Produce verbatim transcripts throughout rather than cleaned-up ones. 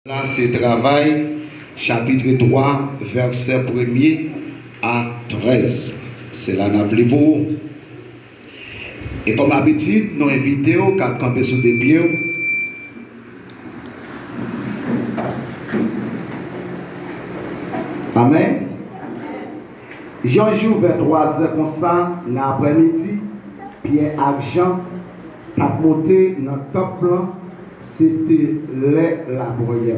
La se Travay, chapit twa, vèsè premye a trèz. Se la n ap li pou ou. E kòm abitid, nou envite w k ap kanpe sou de pye w. Amèn. Yon jou vè twa zè konsa nan aprèmidi, Pyè ak Jan t ap monte nan tanp lan, se te lè lapriyè.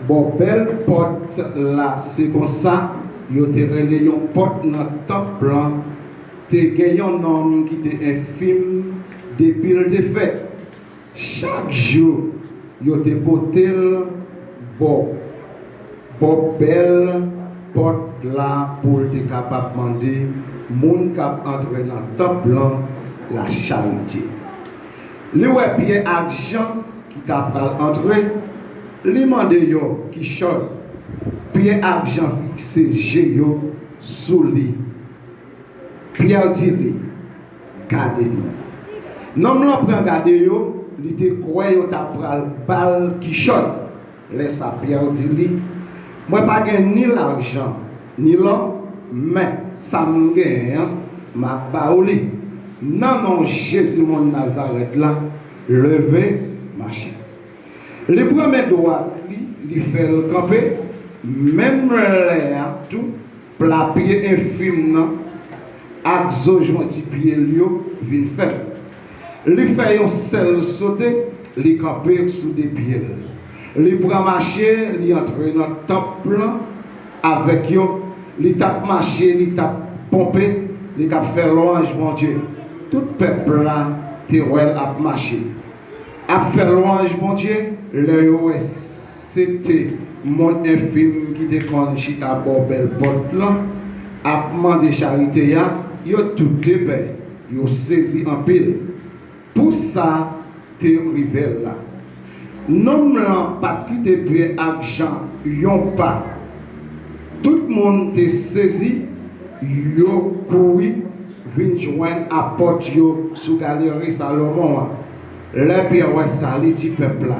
Bò bèl pòt la, se konsa yo te rele yon pòt nan tanp lan, te gen yon nonm ki te enfim depi l te fèt. Chak jou, yo te pote l bò, bò bèl pòt la pou l te kapab mande moun k ap antre nan tanp lan lacharite. Li wè Pyè ak Jan ki ta pral antre, li mande yo, "Kichòy?" Pyè ak Jan fikse je yo sou li. Pyè di li, "Gade nou." Nonm lan pran gade yo, li te kwè yo ta pral ba l kichòy. Lè sa, Pyè di li, "Mwen pa gen ni lajan, ni lò, men sa m genyen an, m ap ba ou li. Nan non Jezi moun Nazarèt la, leve, mache." Li pran men dwat li, li fè l kanpe, menm lè a tou, pla pye enfim nan ak zo jwenti pye l yo vin fèb. Li fè yon sèl sote, li kanpe sou de pye l. Li pran mache, li antre nan tanp lan avèk yo. Li t ap mache, li t ap ponpe, li t ap fè lwanj Bondye. Tout pèp la te wè l ap mache, ap fè lwanj Bondye. Lè yo wè se te moun enfim ki te konn chita bò bèl pòt lan ap mande charite a, yo tout te pè, yo sezi anpil pou sa te rive l la. Nonm lan pa t kite Pyè ak Jan yon pa. Tout moun te sezi, yo kouri vin jwenn apot yo sou galeri Salomon an. Lè Pyè wè sa, li di pèp la,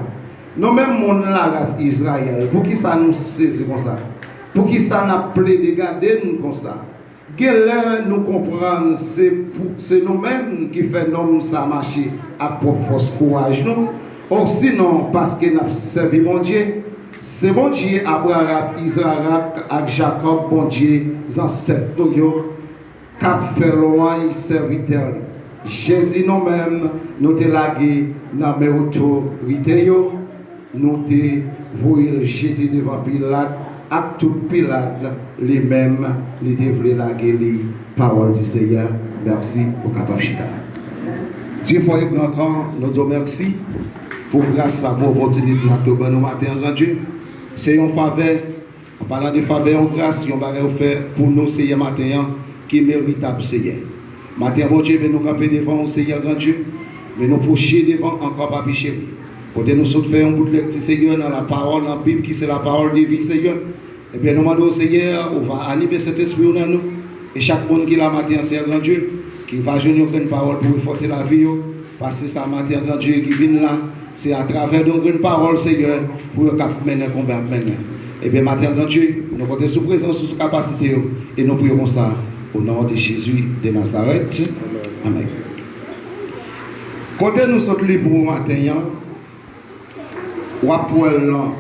"Nou menm moun laras Izrayèl, poukisa nou sezi konsa? Poukisa n ap plede gade n konsa? Genlè nou konprann se pou, se nou menm ki fè nonm sa mache ak pwòp fòs kouraj nou, osinon paske n ap sèvi Bondye, se Bondye Abraram, Izarak ak Jakòb, Bondye zansèt nou yo, k ap fè lwanj sèvitè li. Jezi nou menm, nou te lage nan men otorite yo, nou te voye l jete devan Pilat, ak tout Pilat li menm, li te vle lage li." Parole du Seigneur. Mèsi, ou kapab chita. Dye fò e gran kan, nou di w mèsi pou gras la, pou opòtinite sa ke w ban nou maten an, Gran Dye. Se yon favè, an palan de favè, yon gras, yon bagay ou fè pou nou, Seyè, maten an, ki meritab, Seyè. Maten an, Bondye, men nou kanpe devan ou, Seyè, Gran Dye. Men nou pwoche devan ankò, Papi cheri. Kote nou sot fè yon bout lekti, Seyè, nan lapawòl, nan Bib, ki se lapawòl de vi, Seyè. Ebyen, nou mande w, Seyè, ou va anime Sentespri w nan nou. E chak moun ki la maten an, Seyè, Gran Dye, ki va jwenn yon grenn pawòl pou refòte lavi yo, paske sa maten an, Gran Dye, ki vin la, se atravè de yon grenn pawòl, Seyè, pou yo kab mennen konba y ap mennen. Ebyen, maten an, Gran Dye, nou konte sou prezans ou, sou kapasite yo, e nou priye konsa, o non de Jezi de Nazarèt. Amèn. Kote nou sot li pou maten an, w ap wè l nan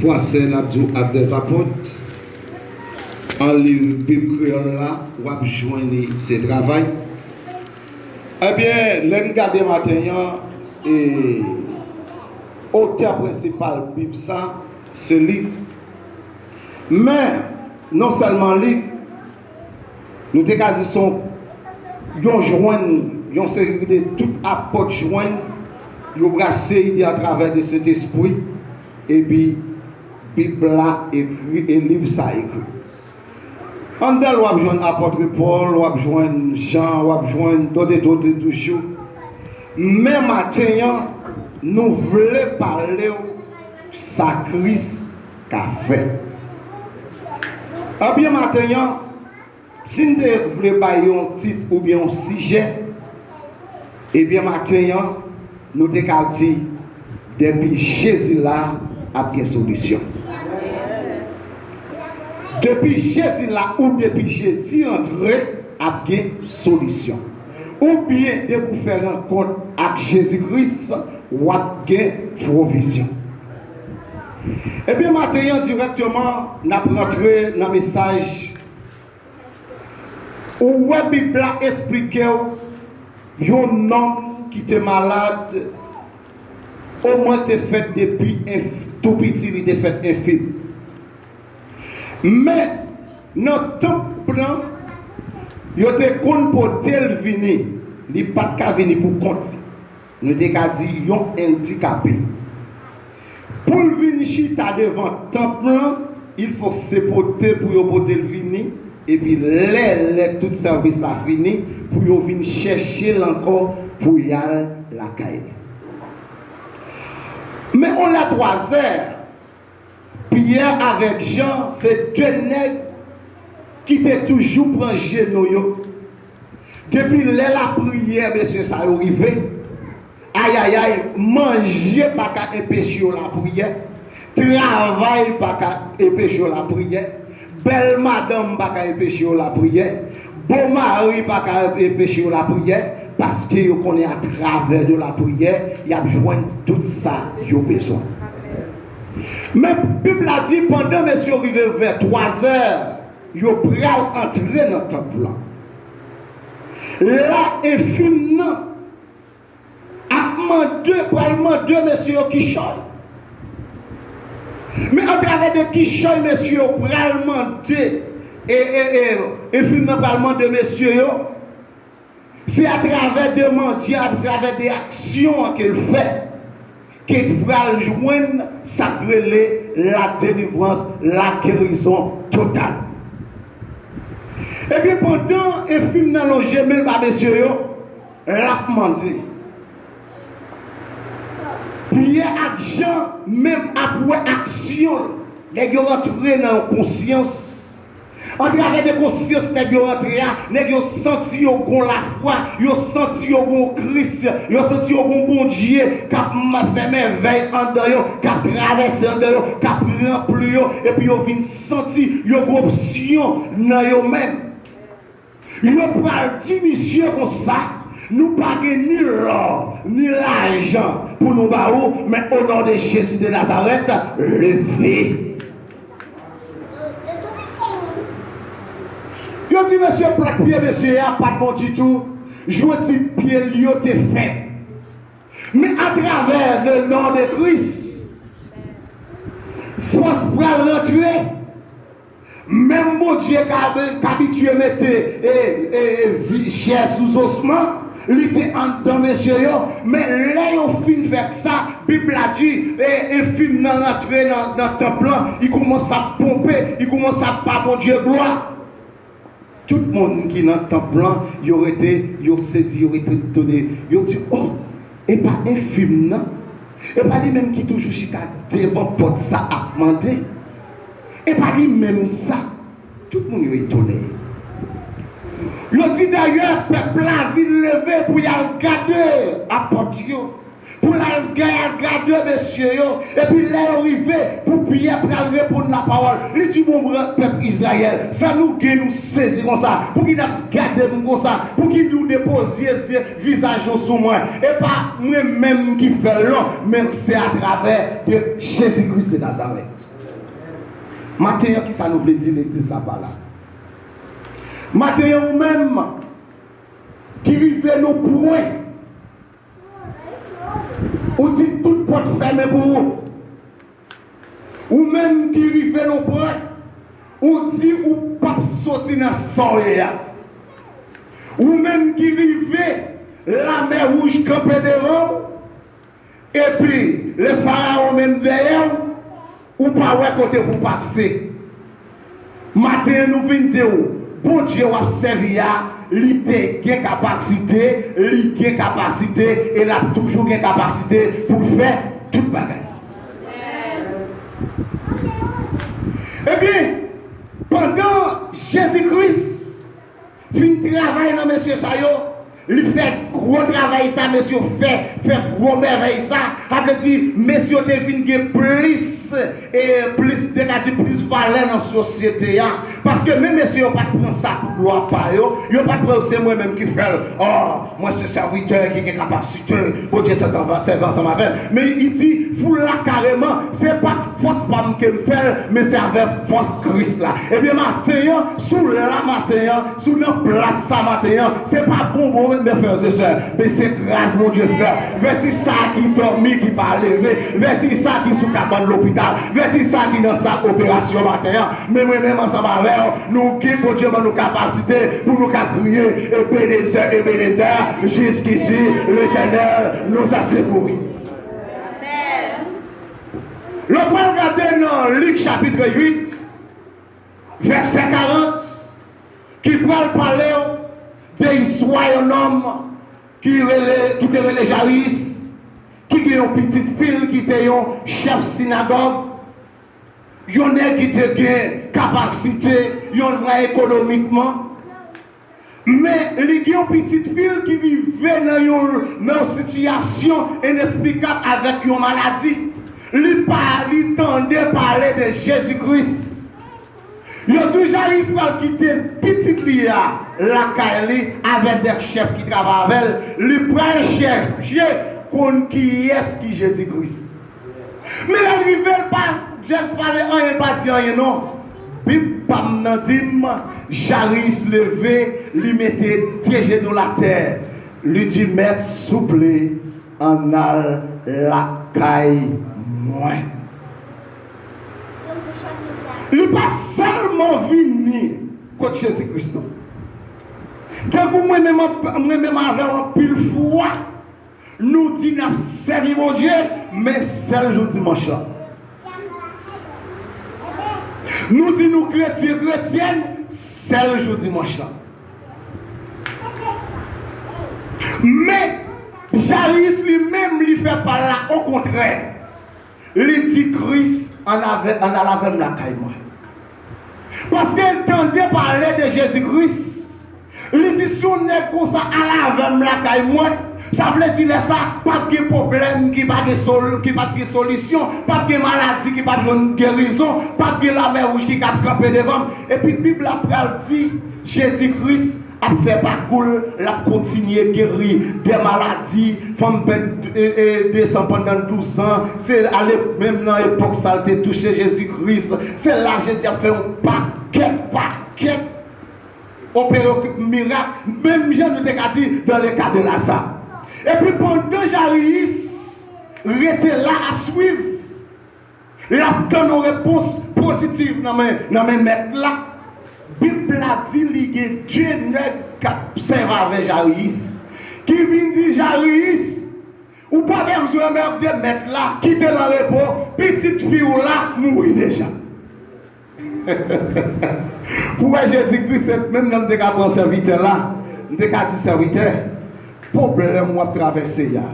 fransè, n ap di w Actes des Apôtres. An liv Bib kreyòl la, w ap jwenn li, se Travay. Ebyen, lè n gade maten an, e, otè prensipal Bib sa, se Lik. Men, non sèlman Lik, nou te ka di se yon, yon jwenn, yon seri de tout apot jwenn, yo brase ide atravè de Sentespri, epi Bib la ekri, e liv sa ekri. Anndan l, w ap jwenn apot Pòl, w ap jwenn Jan, w ap jwenn dòt e dòt toujou. Men maten an, nou vle pale w sa Kris ka fè. Ebyen, maten an, si n te vle bay yon tit oubyen yon sijè, ebyen, maten an, nou te ka di, Depi Jezi la, ap gen solisyon. Depi Jezi la ou depi Jezi antre, ap gen solisyon. Oubyen depi w fè rankont ak Jezi Kris, w ap gen pwovizyon. Ebyen, maten an, dirèkteman, n ap rantre nan mesaj. Ou wè Bib la esplike w, yon nonm ki te malad, omwen te fèt depi enf-, tou piti li te fèt enfim. Men, nan tanp lan, yo te konn pote l vini, li pa t ka vini pou kont li. Nou te ka di yon andikape. Pou l vin chita devan tanp lan, il fo se pote pou yo pote l vini, epi lè, lè tout sèvis la fini, pou yo vin chèche l ankò pou y al lakay li. Men yon lè twazè, Pyè avèk Jan se de nèg ki te toujou pran jenou yo. Depi lè lapriyè mesye sa yo rive, ayayay, manje pa ka enpeche yo lapriyè, travay pa ka enpeche yo lapriyè, bèl madanm pa ka enpeche yo lapriyè, bon mari pa ka enpeche yo lapriyè, paske yo konnen atravè de lapriyè, y ap jwenn tout sa yo bezwen. Men Bib la di, pandan mesye yo rive vè twazè, yo pral antre nan tanp lan. La, enfim nan ap mande, pral mande mesye yo kichòy. Men atravè de kichòy mesye yo pral mande, e, e, e, enfim nan pral mande mesye yo, se atravè de mandye, atravè de aksyon an ke l fè, ke l pral jwenn sa k rele ladelivrans, lagerizon total. Ebyen, pandan enfim nan lonje men l ba mesye yo, l ap mande. Pyè ak Jan menm ap wè aksyon l. Nèg yo rantre nan yon konsyans. Atravè de konsyans nèg yo rantre a, nèg yo santi yo gon lafwa, yo santi yo gon Kris, yo santi yo gon Bondye k ap m-, fè mèvèy anndan yo, k ap travèse anndan yo, k ap ranpli yo, epi yo vin santi yo gon opsyon nan yo menm. Yo pral di misye konsa, nou pa gen ni lò, ni lajan pou nou ba ou, men o non de Jezi de Nazarèt, leve. Yo di mesye plak pye mesye a pa t bon ditou, jodi pye l yo te fèb. Men atravè le non de Kris, fòs pral rantre. Menm Bondye k ab-, k abitye mete, e, e, e, vi-, chè sou zosman, li te anndan mesye yo. Men lè yo fin fè sa, Bib la di, e, enfim nan rantre nan, nan tanp lan, li kòmanse ap ponpe, li kòmanse ap ba Bondye glwa. Tout moun ki nan tanp lan, yo rete, yo sezi, yo rete etone. Yo di, o, e pa enfim nan? E pa li menm ki toujou chita devan pòt sa ap mande? E pa li menm sa? Tout moun yo etone. Yo di, dayè, pèp la vin leve pou y al gade apòt yo. Pou l al ga-, al gade mesye yo. Epi lè yo rive, pou Pyè pral reponn lapawòl, li di, bon, pèp Izrayèl, sa nou gen nou sezi konsa? Pouki n ap gade m konsa? Pouki nou depoze zye vizaj nou sou mwen? E pa mwen menm ki fè l non, men se atravè de Jezi Kris de Nazarèt. Maten an, kisa nou vle di legliz la pa la? Maten an, ou menm ki rive nan pwen ou di tout pòt fèmen pou ou. Ou menm ki rive nan pwen, ou di ou p ap soti nan sa w ye a. Ou menm ki rive, lamè wouj kanpe devan w, epi le farawon menm dèyè w, ou pa wè kote pou w pase. Maten an, nou vin di w, Bondye w ap sèvi a, li te gen kapasite, li gen kapasite, e l ap toujou gen kapasite pou l fè tout bagay. Ebyen, pandan Jezi Kris fin travay nan mesye sa yo, li fè gwo Gwo travay sa mesye yo fè, fè gwo mèvèy sa, sa vle di mesye yo te vin gen plis, e plis, m te ka di plis valè nan sosyete a. Paske menm mesye yo pa t pran sa pou glwa pa yo, yo pa t pran yo se mwen menm ki fè l. Oh, mwen se sèvitè ki gen kapasite, Bondye se sèvan, sèvan ansanm avè l. Men li di, foul la kareman, se pa fòs pa m ke m fè l, men se avèk fòs Kris la. Ebyen, maten an, si w la maten an, si w nan plas sa maten an, se pa bon, bon, men frè e sè, men se gras Bondye fè. Vèti sa ki dòmi, ki pa leve, vèti sa ki sou kabann lopital, vèti sa ki nan sal operasyon maten an. Men mwen menm ansanm avè w, nou gen Bondye ban nou kapasite pou nou ka kriye, Ebenezè, Ebenezè, jiskisi Letènèl nous a secourus. Lè w pral gade nan Lik chapit uit, vèsè karant, ki pral pale w de istwa yon nonm ki rele, ki te rele Jayis, ki gen yon pitit fi l ki te yon chèf sinagòg, yon nèg ki te gen kapasite, yon nèg ekonomikman. Men, li gen yon pitit fi l ki rive nan yon, nan yon sitiyasyon inesplikab avèk yon maladi. Li pa, li tande pale de Jezi Kris. Yo di Jayis pral kite pitit li a lakay li avèk de chèf ki travay avè l. Li pral chèche konn kiyès ki Jezi Kris. Men lè l rive, l pa just pale anyen, l pa di anyen non. Bib pa m nan di m, Jayis leve, li mete de jenou atè, li di, Mèt, souple, ann al lakay mwen. Li pa sèlman vini kot Jezi Kris non. Tankou mwen menm, mwen menm avè w anpil fwa, nou di n ap sèvi Bondye, men sèl jou dimanch lan. Nou di nou kretyen, kretyèn, sèl jou dimanch lan. Men, Jayis li menm, li fè pa l la, okontrè. Li di Kris, ann avè, ann al avè m lakay mwen. Paske l tande pale de Jezi Kris. Li di, si yon nèg konsa al avè m lakay mwen, sa vle di lè sa, p ap gen pwoblèm ki pa gen sol-, ki p ap gen solisyon, p ap gen maladi ki p ap jwenn gerizon, p ap gen lamè wouj ki k ap kanpe devan m. Epi Bib la pral di, Jezi Kris ap fè pakou l, l ap kontinye geri de maladi. Fanm pèd, e, e, de san pandan douz an, se ale menm nan epòk sa l te touche Jezi Kris. Se la Jezi ap fè yon pakèt, pakèt opere mirak, menm jan nou te ka di dans le cas de Lazare. Epi pandan Jayis rete la ap swiv, l ap tann yon repons pozitif nan men, nan men mèt la. Bib la di li gen de nèg k ap sèvi avè Jayis, ki vin di Jayis, ou pa bezwen mèt de mèt la, kite l an repo, pitit fi w la mouri deja. Pou wè Jezi Kris, se menm jan m te ka pran sèvitè la, m te ka di, sèvitè, pwoblèm w ap travèse a,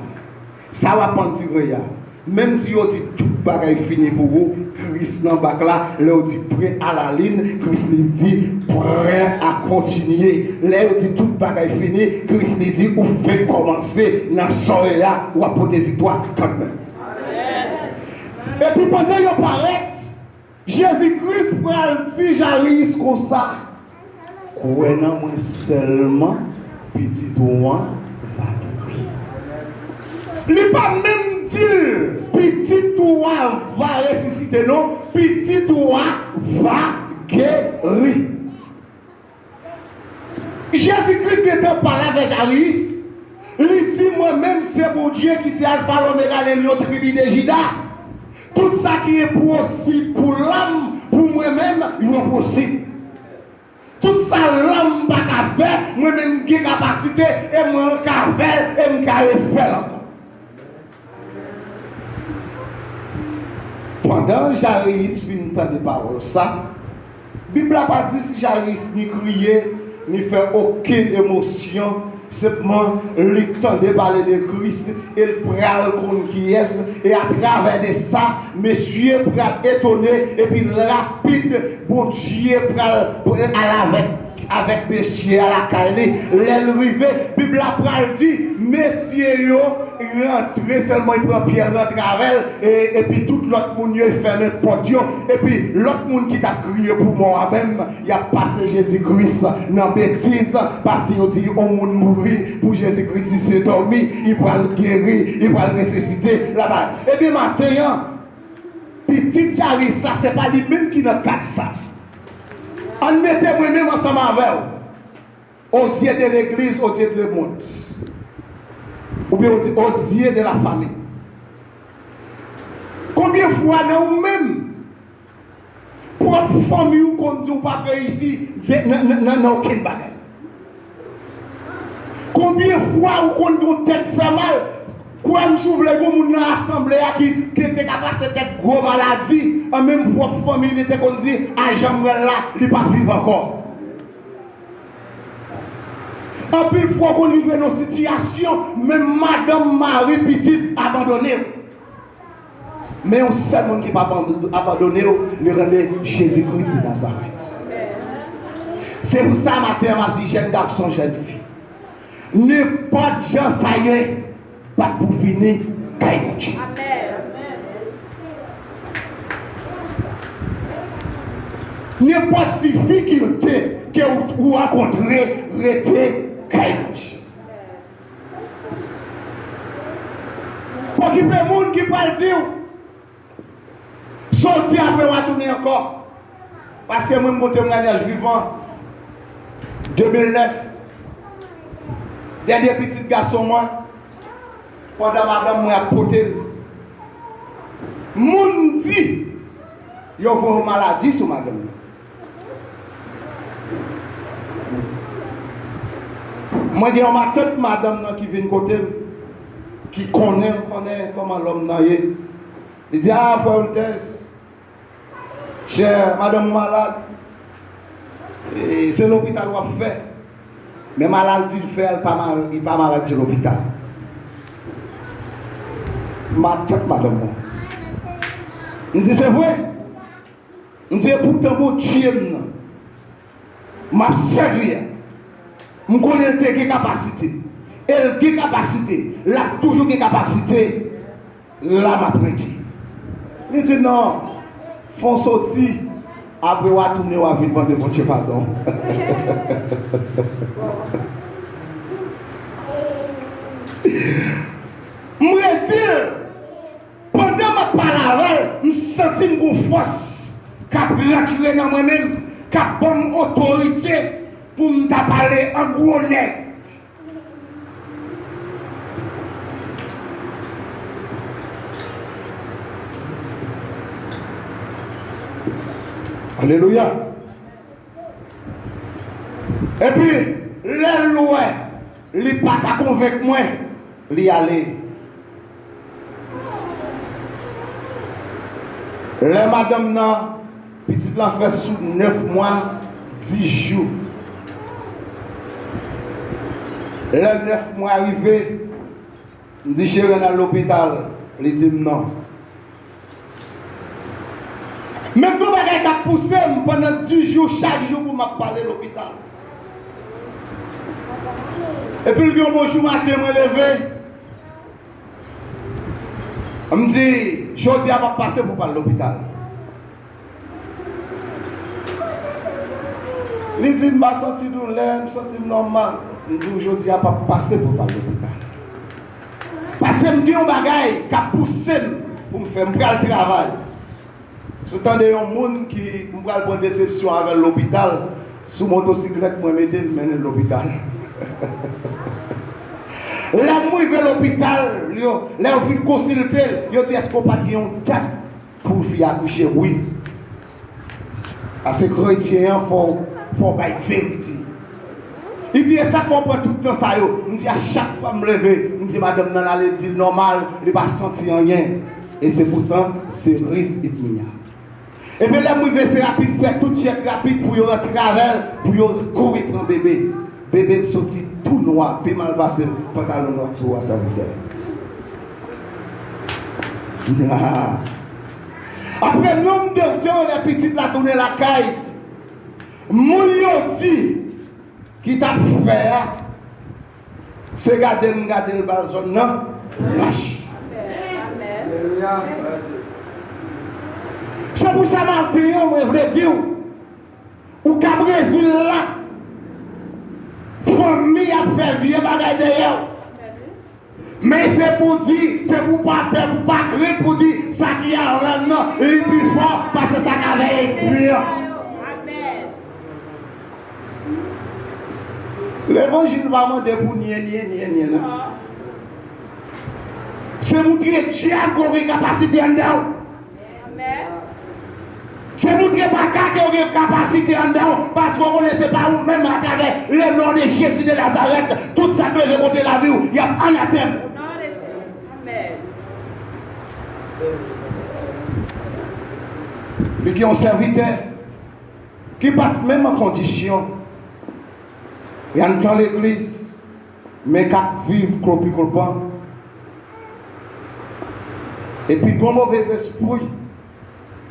sa w ap andire a, menm si yo di tout bagay fini pou ou, Kris nan bak la, lè yo di prè a la lin, Kris li di prè a kontinye. Lè yo di tout bagay fini, Kris li di ou fenk kòmanse, nan sa w ye a, w ap pote viktwa kanmenm. Epi pandan yo parèt, Jezi Kris pral di Jayis konsa, kwè nan mwen sèlman, pitit ou an va geri. Li pa menm di l, pitit ou a va resisite non, pitit ou a va geri. Jezi Kris gentan pale avè Jayis. Li di, mwen menm se Bondye ki se Alfa, Lomega, le Lion tribi de Jida. Tout sa ki enposib pou lòm, pou mwen menm, yo posib. Tout sa lòm pa ka fè, mwen menm m gen kapasite, e mwen ka fè l, e m ka refè l ankò. Pandan Jayis fin tande pawòl sa, Bib la pa di si Jayis ni kriye, ni fè okenn emosyon, senpman li tande pale de Kris e l pral konn kiyès, e atravè de sa, mesye pral etone, epi rapid, Bondye pral al avèk avèk mesye a lakay li. Lè l rive, Bib la pral di, mesye yo rantre, sèlman li pran pyè l rantre avè l, e, epi tout lòt moun yo, li fèmen pòt yo, epi lòt moun ki t ap kriye pou mò a menm, y ap pase Jezi Kris nan betiz, paske yo di yon moun mouri pou Jezi Kris di se dòmi, li pral geri, li pral resisite, l ap. Ebyen, maten an, pitit Jaris la, se pa li menm ki nan kad sa. Ann mete mwen menm ansanm avè w. Aux yeux de l'église, aux yeux de le monde. Oubyen ou di, aux yeux de la famille. Konbyen fwa nan ou menm, pwòp fanmi w konn di w p ap reyisi de- nan- nan nan- nan okenn bagay? Konbyen fwa ou konn gen yon tèt fè mal? Kwè m si w vle, gen moun nan asanble a ki, ki te ka pase kèk gwo maladi, an menm pwòp fanmi li te konn di, a jan m wè l la, li p ap viv ankò. Anpil fwa w konn rive nan sitiyasyon, menm madanm, mari, pitit abandone w. Men yon sèl moun ki pa abandone w, li rele Jezi Kris de Nazarèt. Se pou sa maten an m ap di jèn gason, jèn fi, nenpòt jan sa ye, pa t pou fini kay Bondye. Nenpòt difikilte ke ou, ou rankontre, rete kay Bondye. Pa okipe moun ki pral di w, soti apre w a tounen ankò. Paske mwen, m gen temwayaj vivan. De mil nèf, dènye pitit gason mwen, pandan madanm mwen ap pote l, moun di yo voye yon maladi sou madanm nan. Mwen gen yon matant madanm nan ki vin kote m, ki konnen, konnen kòman lòm nan ye. Li di, a, frè Wiltès, chè, madanm ou malad. E, se lopital w ap fè. Men maladi l fè a, li pa mal, li pa maladi lopital. Matant madanm mwen. M di, se vre? M di, e poutan Bondye m nan m ap sèvi a, m konnen l te gen kapasite. E l gen kapasite. L ap toujou gen kapasite. La m ap rete. Li di, non, fè w soti, apre w a tounen, w a vin mande Bondye padon. M redi l, pandan m ap pale avè l, m santi m gon fòs k ap rantre nan mwen menm, k ap ban m otorite pou m ta pale an gwo nèg. Alelouya. Epi, lè l wè li pa ka konvenk mwen, li ale. Lè madanm nan, pitit la fè sou nèf mwa, dis jou. Lè nèf mwa rive, m di, cheri, ann al lopital. Li di m non. Men m gen yon bagay k ap pouse m pandan dis jou, chak jou pou m ap pale lopital. Epi l gen yon bon jou maten, mwen leve, m di, jodi a p ap pase pou w pa al lopital. Li di, m pa santi doulè, m santi m nòmal. M di w, jodi a p ap pase pou w pa al lopital. Paske m gen yon bagay k ap pouse m pou m fè, m pral travay. Si w tande yon moun ki, m pral pran desepsyon avè l lopital, sou motosiklèt mwen mete l, mennen l lopital. Lè m rive lopital, yo, lè yo fin konsilte l, yo di, èske w pa t gen yon dat pou fi a akouche? Wi. Paske kretyen an, fò, fò w bay verite. Li di, e sa k fè w pran tout tan sa yo? M di, a chak fwa m leve, m di madanm nan ale, di l nòmal, li pa santi anyen. E se poutan, se risk li t mini a. Epi lè m rive, se rapid, fè tout tchèk rapid pou yo rantre avè l, pou yo kouri pran bebe. Bebe m soti tou nwa, pi mal pase pantalon nwa sou a sèvitè. Apre nonm de tan, lè pitit la tounen lakay, moun yo di, ki t ap fè a, se gade m gade l ba l zòn nan, lach. Se pou sa maten an, mwen vle di w, ou ka Brezil la, fanmi ap fè vye bagay dèyè w. Men se pou di, se pou pa pè, pou pa krent, pou di, sa ki avè m nan, li pi fò pase sa k avè ènmi an. Levanjil pa mande pou nye, nye, nye, nye, non. Se moutre dyab gen kapasite anndan w. Se moutre baka ke w gen kapasite anndan w, paske w konnen se pa ou menm, atravè le non de Jezi de Nazarèt, tout sa k leve kont lavi w, y ap anatèm. Li gen yon sèvitè ki pa t menm an kondisyon. Y a nan legliz, men k ap viv klopikolpan. Epi gon movez espri.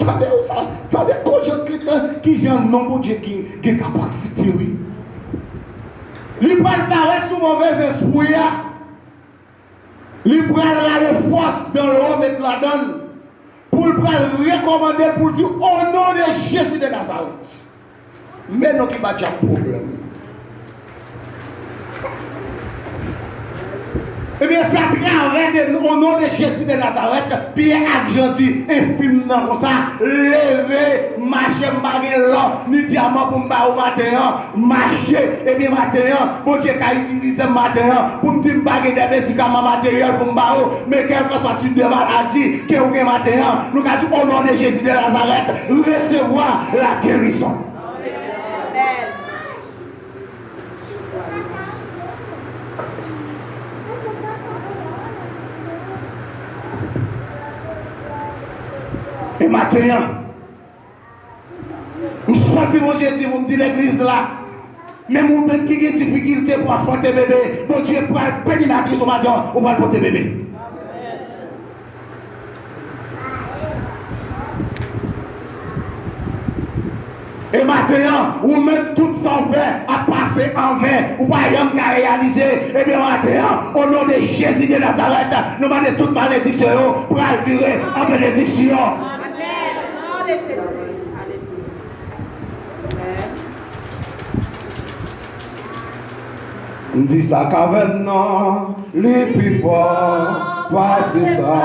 Tande w sa, tande konjan ki, ki jan non Bondye ki gen kapasite wi. Li pral parèt sou movez espri a. Li pral rale fòs dan l, remèt ladan l, pou l pral rekòmande l, pou l di, "O non de Jezi de Nazarèt." Men non ki ba dyab pwoblèm. Ebyen, se atravè de, o non de Jezi de Nazarèt, Pyè ak Jan di enfim nan konsa, "Leve, mache, m pa gen lò ni dyaman pou m ba ou maten an." Mache, ebyen maten an, Bondye ka itilize m maten an pou m di m pa gen de medikaman materyèl pou m ba ou, men kèlkeswa tip de maladi ke ou gen maten an, nou ka di, "O non de Jezi de Nazarèt, resevwa lagerison." E maten an, M santi Bondye di pou m di legliz la, menm ou menm ki gen difikilte pou afwante bebe, Bondye pral beni matris ou maten an, ou pral pote bebe. E maten an, ou menm tout sa w fè ap pase anven, ou pa janm ka reyalize, ebyen maten an, o non de Jezi de Nazarèt, nou mande tout malediksyon yo pral vire an benediksyon. Amèn. O non de Jezi. Alelouya. M di sa k avè m nan, li pi fò pase sa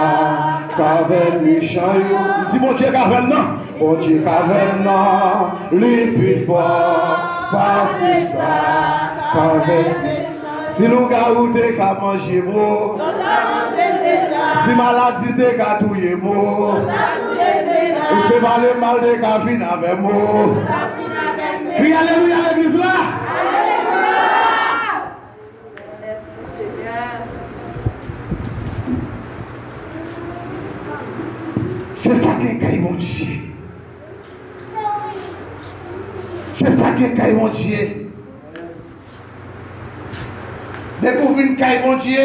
k avè mechan yo. M di Bondye k avè m nan, Bondye k avè m nan, li pi fò pase sa k avè mechan. Si lougawou te ka manje mo, si maladi te ka touye mo, ou se pale mal te ka vin avè mo. Kriye alelouya legliz la. Se sa gen kay Bondye. Se sa gen kay Bondye. Depi w vin kay Bondye,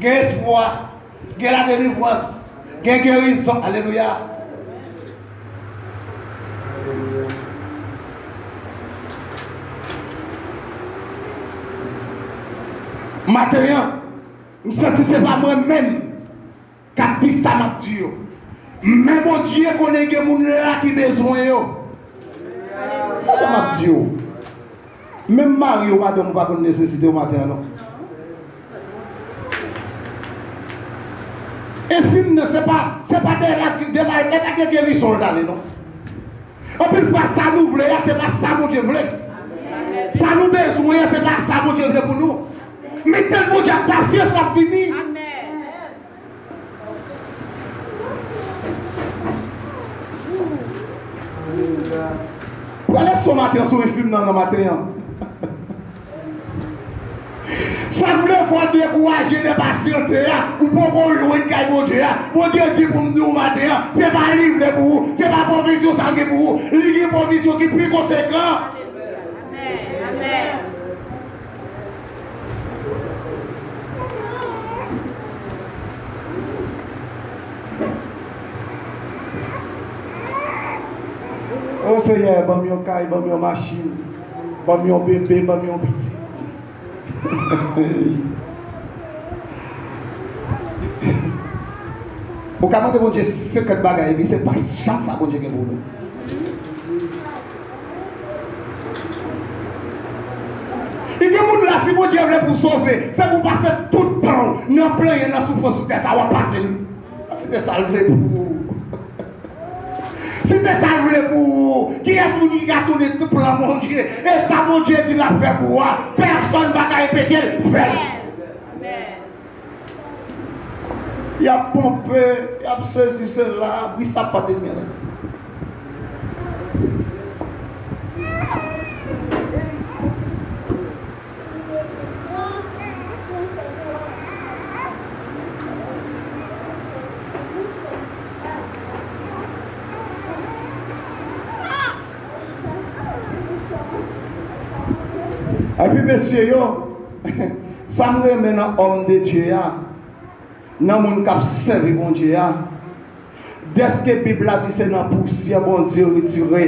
gen espwa, gen ladelivrans, gen gerizon. Alelouya. Maten an, m santi se pa mwen menm k ap di sa m ap di yo. Men Bondye konnen gen moun la ki bezwen yo. Gade m ap di yo. Menm mari w, madanm ou pa konn nesesite w maten an non. Enfim nan, se pa, se pa de la, de la, e pa de gerizon l t ale non. Anpil fwa, sa nou vle a, se pa sa Bondye vle. Sa nou bezwen an, se pa sa Bondye vle pou nou. Men tann Bondye ak pasyans, l ap vini. Amèn. Pran leson maten an sou enfim nan, nan maten an. Sa k vle fè w dekouraje de pasyante a, ou poko jwenn kay Bondye a. Bondye di pou m di w maten an, se pa li vle pou ou, se pa pwovizyon sa l gen pou ou. Li gen pwovizyon ki pi konsekan. Amèn. Amèn. O Seyè, ban m yon kay, ban m yon machin. Ban m yon bebe, ban m yon pitit. Ou ka mande Bondye senkant bagay, epi se pa janm sa Bondye gen pou nou. E gen moun la, si Bondye vle pou w sove, se pou w pase tout tan w nan plenyen, nan soufrans sou tè sa, w ap pase l. Si te sa l vle pou ou. Si te sa l vle pou ou, kiyès moun ki ka tounen plan Bondye? E sa Bondye di l ap fè pou ou a, pèsonn pa ka anpeche l fè l. Y ap ponpe, y ap sezi sela, wi, sa pa te gen la. Epi mesye yo, sa m renmen nan òm de Dye a, nan moun k ap sèvi Bondye a, dèske Bib la di se nan pousyè Bondye retire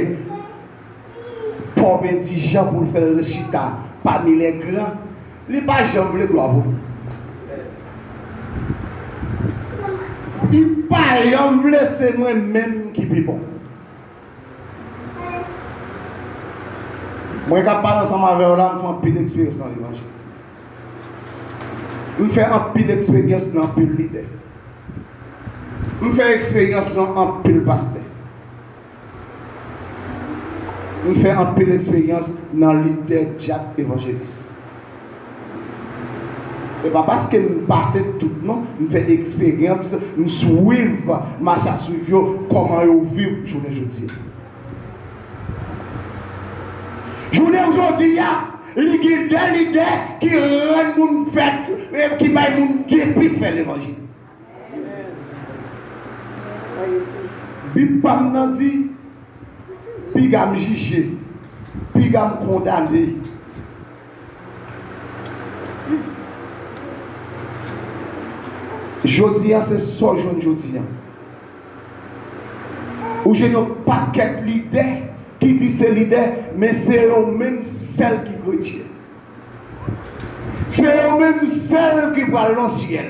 pòv endijan pou l fè l rechita pami lè gran, li pa janm vle glwa pou li. Li pa janm vle se mwen menm ki pi bon. Mwen k ap pale ansanm avè w la, m fè anpil eksperyans nan levanjil. M fè anpil eksperyans nan anpil lidè. M fè eksperyans nan anpil pastè. M fè anpil eksperyans nan lidè dyak evanjelis. E pa paske m pase tout non, m fè eksperyans, m swiv mach a swiv yo, kòman yo viv jounen jodi a. Jounen jodi a, li gen de lidè ki rann moun fèt, e ki bay moun depi fè levanjil. Bib pa m nan di, piga m jije, piga m kondane. Jodi a, se sa w jwenn jodi a. Ou jwenn yon pakèt lidè ki di se lidè, men se yo menm sèl ki kretyen. Se yo menm sèl ki pral nan syèl.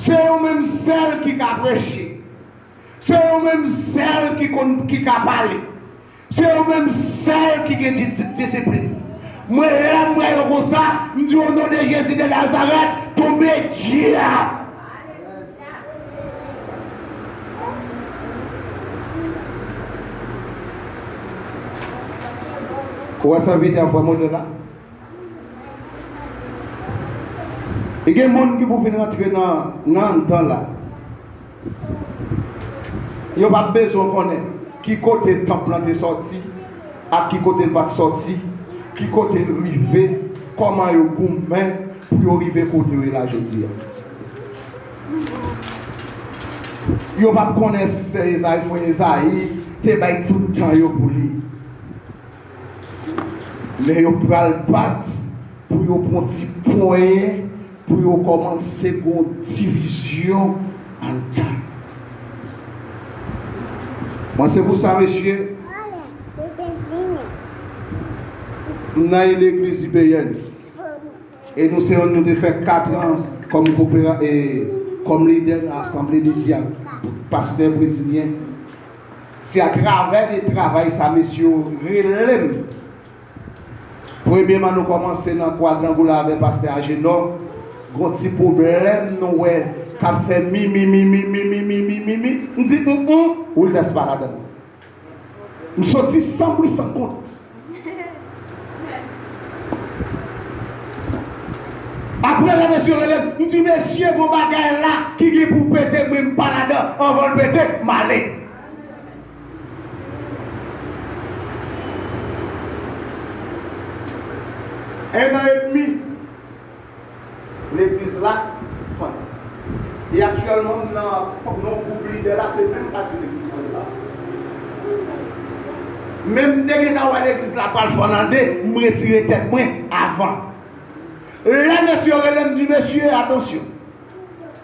Se yo menm sèl ki ka preche. Se yo menm sèl ki konn, ki ka pale. Se yo menm sèl ki gen di-, di-, disiplin. Mwen, lè m wè yo konsa, m di, o non de Jezi de Nazarèt, tonbe dyab! Ou wè sèvitè frè Modè la? E gen moun ki pou vin rantre nan, nan anndan la. Yo p ap bezwen konnen ki kote tanp lan te sòti ak ki kote l pa t sòti, ki kote l rive, kòman yo goumen pou yo rive kote yo ye la jodi a. Yo p ap konnen si sè Ezayi, frè Ezayi, te bay tout tan yo pou li. Men yo pral bat pou yo pran ti ponyen, pou yo kòmanse gon divizyon anndan. Mwen, se pou sa, mesye, m nan yon legliz ibeyèn. E nou se yon, nou te fè kat an kòm kopera-, e, kòm lidè nan Asanble de Dyak, pastè brezilyen. Se atravè de travay sa mesye yo rele m. Premyeman, nou kòmanse nan Kwadrangula avè pastè Ajenò. Gon ti pwoblèm nou wè k ap fè mi, mi, mi. M di, mm, Wildes pa ladan l. M soti san bri san kont. Apre lè mesye rele m, m di, mesye, gon bagay la ki gen pou pete, mwen m pa ladan, anvan l pete, m ale. En an edmi, legliz la fann. E aktyèlman, m nan, nan gwoup lidè la, se menm pati legliz fann sa. Men m te gentan wè legliz la pral fann an de, m retire tèt mwen avan. Lè mesye yo rele m, m di, mesye, atansyon.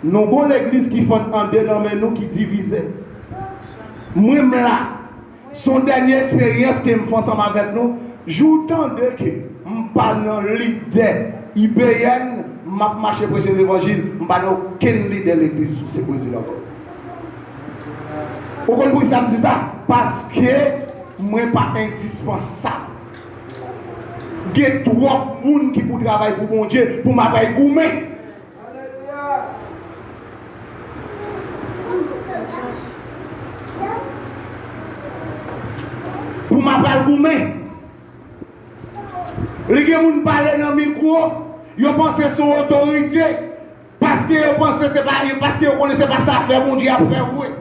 Nou gon legliz ki fann an de nan men nou, ki divize. Mwen m la. Se yon dènye eksperyans ke m fè ansanm avèk nou. Jou w tande ke m pa nan lidè I B N, m ap mache preche levanjil, m pa nan okenn lidè legliz se Brezil ankò. Ou konn poukisa m di sa? Paske mwen pa endispansab. Gen twòp moun ki pou travay pou Bondye pou m ap al goumen. Pou m ap al goumen. Li gen moun pale nan mikwo, yo panse se yon otorite, paske yo panse se pa, paske yo konnen se pa sa fè Bondye ap fè vre.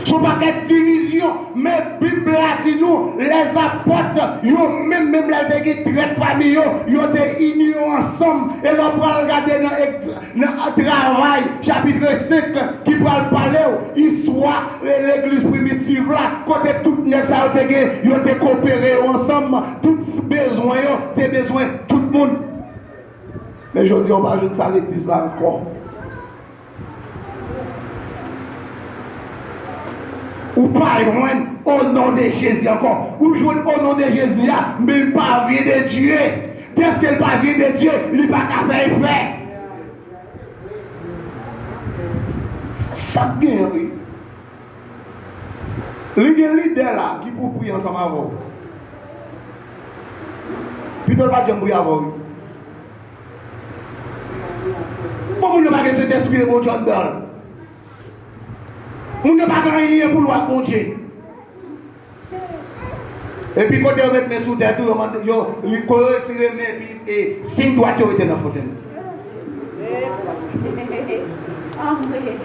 Se yon pakèt divizyon, men Bib la di nou, lèzapòt, yo menm, menm lè te gen trèt pami yo, yo te ini yo ansanm. E lè w pral gade nan Egz-, nan Travay, chapit senk, ki pral pale w istwa legliz primitiv la, kote tout nèg sa yo te gen, yo te kopere yo ansanm, tout bezwen yo te bezwen tout moun. Men jodi a, w pa jwenn sa legliz la ankò. Ou pa jwenn o non de Jezi ankò. Ou jwenn o non de Jezi a, men l pa vyen de Dye. Dèske l pa vyen de Dye, li pa ka fè efè. Sa k genyen, wi. Li gen lidè la ki pou priye ansanm avè w. Pito l pa t janm priye avè w, wi. Bon, moun nan pa gen Sentespri e Bondye anndan l. Moun nan pa gen anyen pou l wè ak Bondye. Epi kote yo met men sou tèt ou, yo mande, yo, yo retire men epi e, siy dwat yo rete nan fontenn.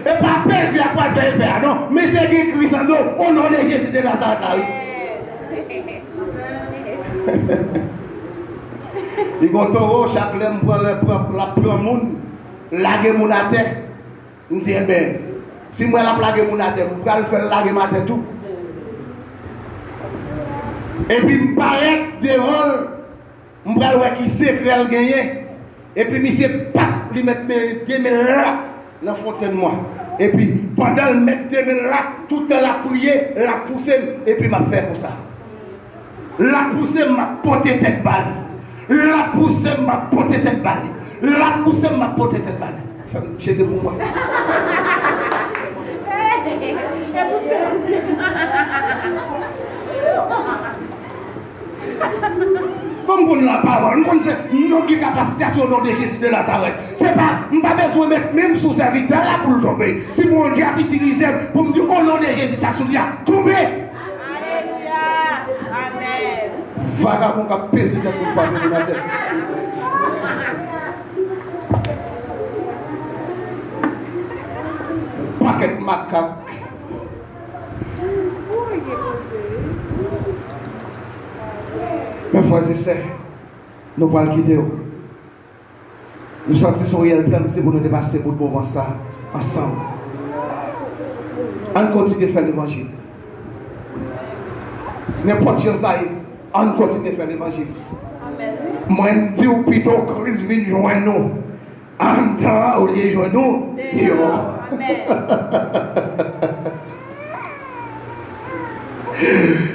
E pa peze a k pral fè efè a, non. Men se gen Kris anndan w, o non de Jezi de Nazarèt la, wi. Li gon towo, chak lè m pran, lè pran, l ap pran moun, lage moun atè. M di, enben, si m wè l ap lage moun atè, m pral fè l lage m atè tou. Epi m parèt devan l, m pral wè ki sekrè l genyen. Epi misye pap, li met men, de men l la nan fontenn mwen. Epi pandan l met de men l la, toutan l ap priye, l ap pouse m, epi m ap fè konsa. L ap pouse m, m ap pote tèt ba li. L ap pouse m, m ap pote tèt ba li. L ap pouse m, m ap pote tèt ba li. Fè m jete pou mwen. Bon, m konn lapawòl, m konn se non ki kapasite a, se o non de Jezi de Nazarèt. Se pa, m pa bezwen met men m sou sèvitè la pou l tonbe. Si Bondye ap itilize m pou m di o non de Jezi sa k sou li a, tonbe. Alelouya. Amèn. Vagabon k ap peze tèt moun, frape moun atè. Pakèt makak. Men frè e sè, nou pral kite yo. Nou santi se yon reyèl plèn, se pou nou te pase bout moman sa ansanm. Ann kontinye fè levanjil. Nenpòt jan sa ye, ann kontinye fè levanjil. Mwen, m di w pito Kris vin jwenn nou anndan an olye jwenn nou deyò.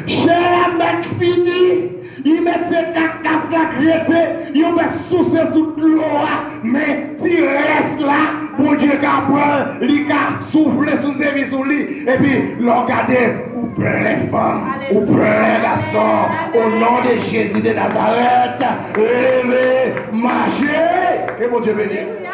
Chè a mèt fini, li mèt se kakas la k rete, yo mèt souse tout dlo a, men ti rès la, Bondye ka pran l, li ka soufle sou zevi sou li, epi lè w gade, ou plen fanm, ou plen gason, o non de Jezi de Nazarèt, leve, mache, ke Bondye beni w.